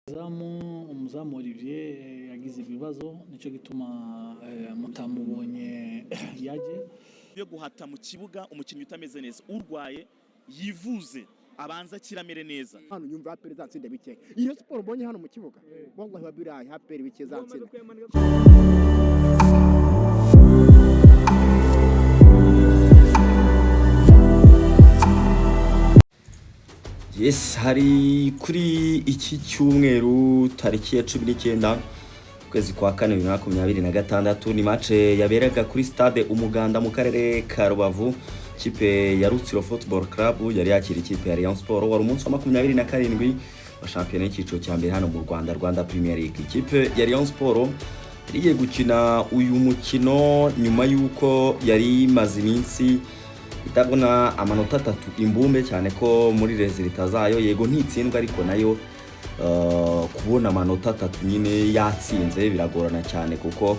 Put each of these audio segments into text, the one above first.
Umuzamu Olivier yagize ibibazo, nicyo gituma mutamubonye yaje. Yo guhata mu kibuga umukinnyi utameze neza, urwaye, yivuze, abanza akiramere neza. Hano nyumva APR izatsinda bike. Iyo siporo mbonye hano mu kibuga, wallahi wa bilahi, APR bike izatsinda. Yes, hari kuri iki cyumweru tariki ya 19 ukwezi kwa kane 2026, ni match yaberaga kuri Stade Umuganda mu karere ka Rubavu. Ikipe ya Rutsiro Football Club yari yakira ikipe ya Rayon Sport. Wari umunsi wa 27 wa shampiyona y'icyiciro cya mbere hano mu Rwanda, Rwanda Premier League. Ikipe ya Rayon Sport yari igiye gukina uyu mukino nyuma y'uko yari imaze iminsi itabona amanota atatu imbumbe, cyane ko muri résultats zayo yego ntitsindwa, ariko nayo kubona amanota atatu nyine yatsinze biragorana cyane, kuko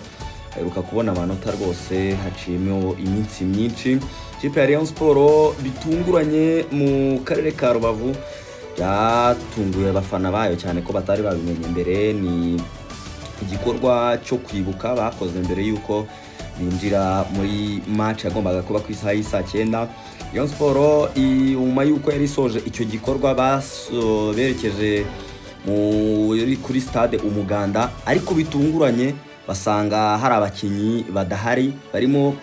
aheruka kubona amanota rwose haciyemo iminsi myinshi. Ikipe ya Rayon Sport bitunguranye mu karere ka Rubavu byatunguye abafana bayo cyane ko batari babimenye mbere. Ni igikorwa cyo kwibuka bakoze mbere y'uko binjira muri match yagombaga kuba ku isaha y'isaa 9. Rayon Sport, nyuma y'uko yari isoje icyo gikorwa, berekeje kuri Stade Umuganda, ariko bitunguranye basanga hari abakinnyi badahari, barimo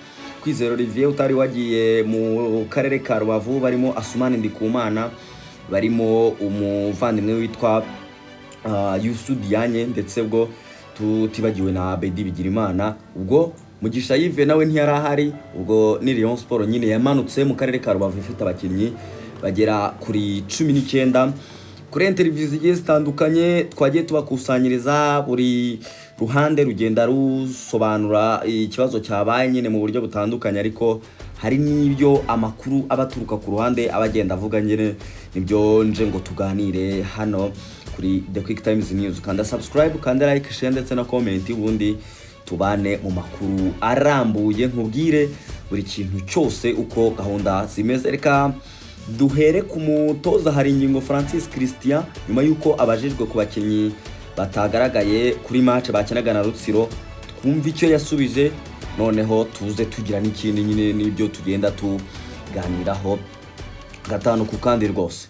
Kwizera Olivier utari wagiye mu karere ka Rubavu, barimo Asumani Ndikumana, barimo umuvandimwe witwa Youssou Diagne, ndetse ubwo tutibagiwe na Abedi Bigirimana. Ubwo Mugisha Yves nawe ntiyari ahari. Ubwo ni Rayon Sport nyine yamanutse mu karere ka Rubavu ifite abakinnyi bagera kuri 19. Kuri interview zigiye zitandukanye twagiye tubakusanyiriza, buri ruhande rugenda rusobanura ikibazo cyabaye nyine mu buryo butandukanye, ariko hari n'ibyo amakuru aba aturuka ku ruhande aba agenda avuga nyine, nibyo nje ngo tuganire hano kuri The Quick Times News. Kanda subscribe, kanda like, share ndetse na comment, ubundi tubane mu makuru arambuye, nkubwire buri kintu cyose uko gahunda zimeze. Reka duhere ku mutoza Haringingo Francis Christian, nyuma y'uko abajijwe ku bakinnyi batagaragaye kuri match bakinaga na Rutsiro, twumve icyo yasubije, noneho tuze tugira n'ikindi nyine n'ibyo tugenda tuganiraho gatanu ku kandi rwose.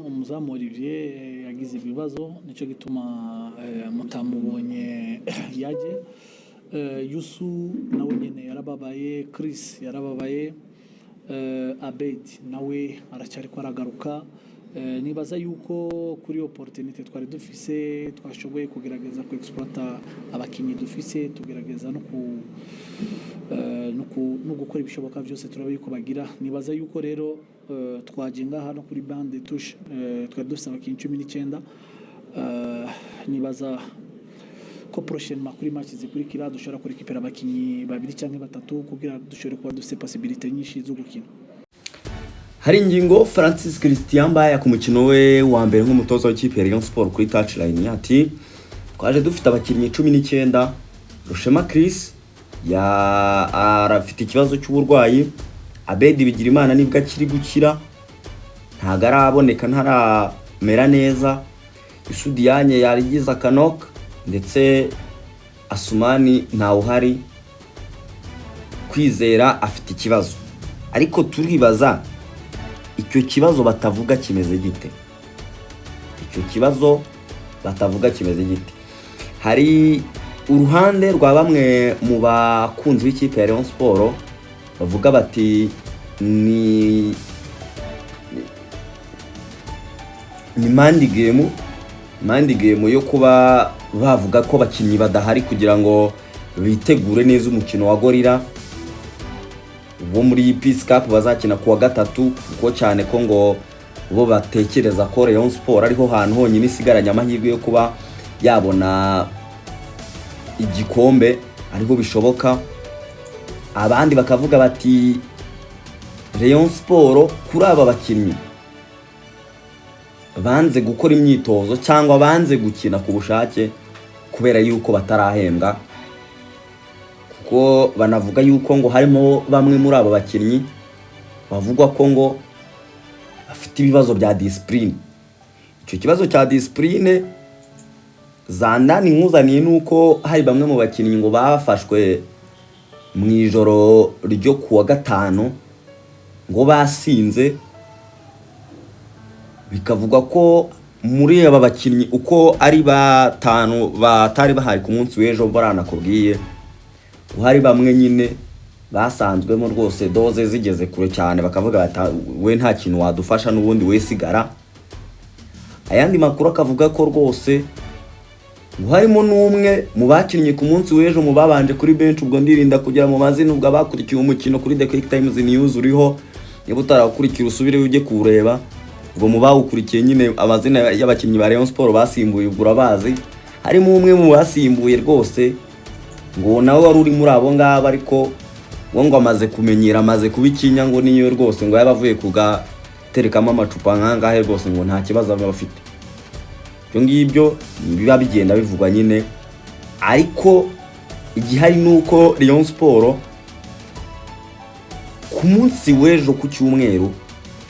Umuzamu Olivier yagize ibibazo, nicyo gituma mutamubonye yaje. Youssou nawe nyine yarababaye, Chris yarababaye, Abed nawe aracyari ko aragaruka. Nibaza yuko kuri opportunité twari dufise twashoboye kugerageza ku exploiter abakinnyi dufise, tugerageza no gukora ibishoboka byose turabe yuko bagira. Nibaza yuko rero twaje ngaha no kuri banc de touche twari dufise abakinnyi 19. Nibaza ko prochainement kuri match zikurikira dushobora kurekipera abakinnyi babiri cyangwa batatu kugira dushobore kuba dufise possibilité nyinshi zo gukina. Haringingo Francis Christian Mbaya ku mukino we wa mbere nk'umutoza w'ikipe ya Rayon Sport kuri touchline ati: "Twaje dufite abakinnyi 19. Rushema Chris ya arafite ikibazo cy'uburwayi, Abedi Bigirimana nibwo akiri gukira, ntago araboneka, ntaramera neza, Youssou Diagne yarigize akanoka, ndetse Asumani ntawuhari, Kwizera afite ikibazo." Ariko turibaza icyo kibazo batavuga kimeze gite? Icyo kibazo batavuga kimeze gite? Hari uruhande rwa bamwe mu bakunzi b'ikipe ya Rayon Sport bavuga bati ni mind game yo kuba bavuga ko abakinnyi badahari kugira ngo bitegure neza umukino wa Gorilla wo muri Peace Cup bazakina kuwa gatatu, kuko cyane ko ngo bo batekereza ko Rayon Sport ariho hantu honyine isigaranye amahirwe yo kuba yabona igikombe, ariho bishoboka. Abandi bakavuga bati Rayon Sport kuri aba bakinnyi banze gukora imyitozo cyangwa banze gukina ku bushake kubera yuko batarahembwa, kuko banavuga yuko ngo harimo bamwe muri abo bakinnyi bavugwa ko ngo bafite ibibazo bya discipline. Icyo kibazo cya discipline zandani nkuzaniye ni uko hari bamwe mu bakinnyi ngo bafashwe mu ijoro ryo kuwa gatanu ngo basinze. Bikavugwa ko muri aba bakinnyi uko ari batanu batari bahari ku munsi w'ejo, baranakubwiye ko hari bamwe nyine basanzwemo rwose dose zigeze kure cyane, bakavuga bati: "We nta kintu wadufasha n'ubundi, we sigara." Ayandi makuru akavuga ko rwose ngo harimo n'umwe mu bakinnyi ku munsi w'ejo mu babanje kuri bench. Ubwo ndirinda kugera mu mazina, ubwo abakurikiye umukino kuri The Quick Times News uriho, niba utarawukurikira usubire ujye kuwureba. Ubwo mu bawukurikiye nyine, amazina y'abakinnyi ba Rayon Sport basimbuye ubwo urabazi. Harimo umwe mu basimbuye rwose ngo nawe wari uri muri abo ngabo, ariko ngo amaze kumenyera, amaze kuba ikinya, ngo niyo rwose ngo yaba avuye kugaterekamo amacupa nkangahe rwose ngo nta kibazo aba afite. Ibyo ngibyo ni biba bigenda bivugwa nyine, ariko igihari ni uko Rayon Sport ku munsi w'ejo ku cyumweru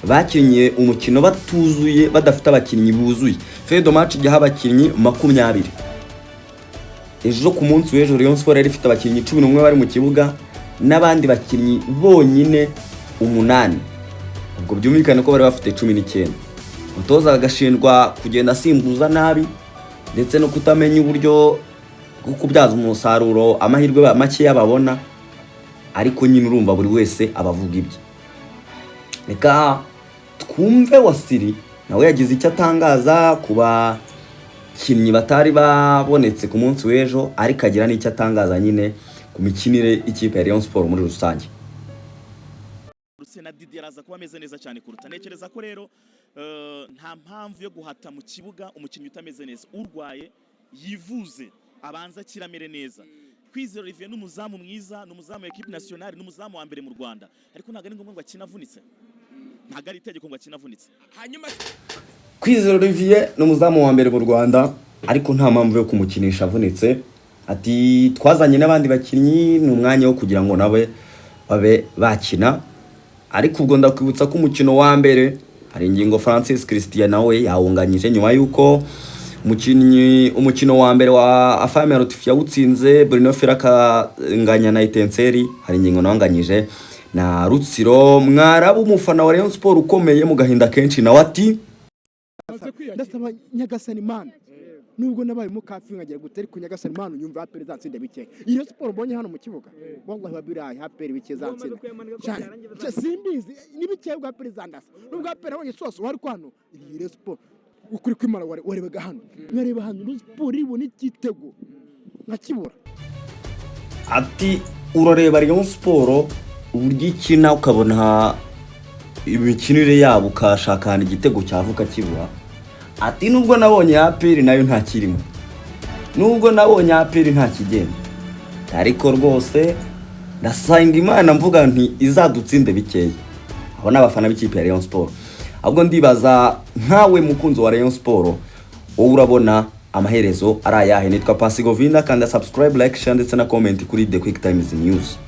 bakinnye umukino batuzuye, badafite abakinnyi buzuye. Feuille de match ijyaho abakinnyi 20. Ejo ku munsi w'ejo Rayon Sport yari ifite abakinnyi 11 bari mu kibuga n'abandi bakinnyi bonyine umunani. Ubwo byumvikane ko bari bafite 19. Umutoza agashinjwa kugenda asimbuza nabi ndetse no kutamenya uburyo bwo kubyaza umusaruro amahirwe makeya babona. Ariko nyine urumva buri wese aba avuga ibye. Reka twumve Wasiri nawe yagize icyo atangaza ku bakinnyi batari babonetse ku munsi w'ejo, ariko agira n'icyo atangaza nyine ku mikinire y'ikipe ya Rayon Sport muri rusange. Uretse na Didi araza kuba ameze neza cyane kuruta. Ntekereza ko rero nta mpamvu yo guhata mu kibuga umukinnyi utameze neza, urwaye yivuze, abanza akire amere neza. Kwizera Olivier ni umuzamu mwiza, ni umuzamu wa équipe nationale, ni umuzamu wa mbere mu Rwanda, ariko ntabwo ari ngombwa ngo akine avunitse, ntabwo ari itegeko ngo akine avunitse. Hanyuma Kwizera Olivier ni umuzamu wa mbere mu Rwanda, ariko nta mpamvu yo kumukinisha avunitse. Ati: "Twazanye n'abandi bakinnyi, ni umwanya wo kugira ngo nawe babe bakina." Ariko ubwo ndakwibutsa ko umukino wa mbere hari ingingo Francis Christian nawe yawunganyije nyuma y'uko umukinnyi umukino wa mbere wa Afame Rotifi yawutsinze, Bruno Ferra akanganya na Etincelles, hari ingingo nawe anganyije na Rutsiro. Mwarabu umufana wa Rayon Sport ukomeye mu gahinda kenshi nawe ati: Ndasaba Nyagasani Imana, nubwo nabaye umukafi nkagera gute, ariko Nyagasani Imana unyumva, APR izatsinda bike. Iyo siporo mbonye hano mu kibuga, wallahi wa birayi, APR bike izatsinda cyane. Simbizi ni bike bwa APR izandasa, nubwo APR nabonye sose wari kwano iyi siporo ukuri kwimana warebaga hano, nkareba hano siporo ibona igitego nkakibura. Ati: "Urareba Rayon Sport uburyo ikina, ukabona imikinire yabo, ukashaka ahantu igitego cyavuka kibura." Ati: "Nubwo nabonye APR nayo ntakirimo, nubwo nabonye APR nta kigenda, ariko rwose ndasenga Imana mvuga nti izadutsinde bikeya." Abo ni abafana b'ikipe ya Rayon Sport. Ahubwo ndibaza nkawe mukunzi wa Rayon Sport, wowe urabona amaherezo ari ayahe? Nitwa Pasigovinda. Kanda subscribe, like, share ndetse na comment kuri The Quick Times News.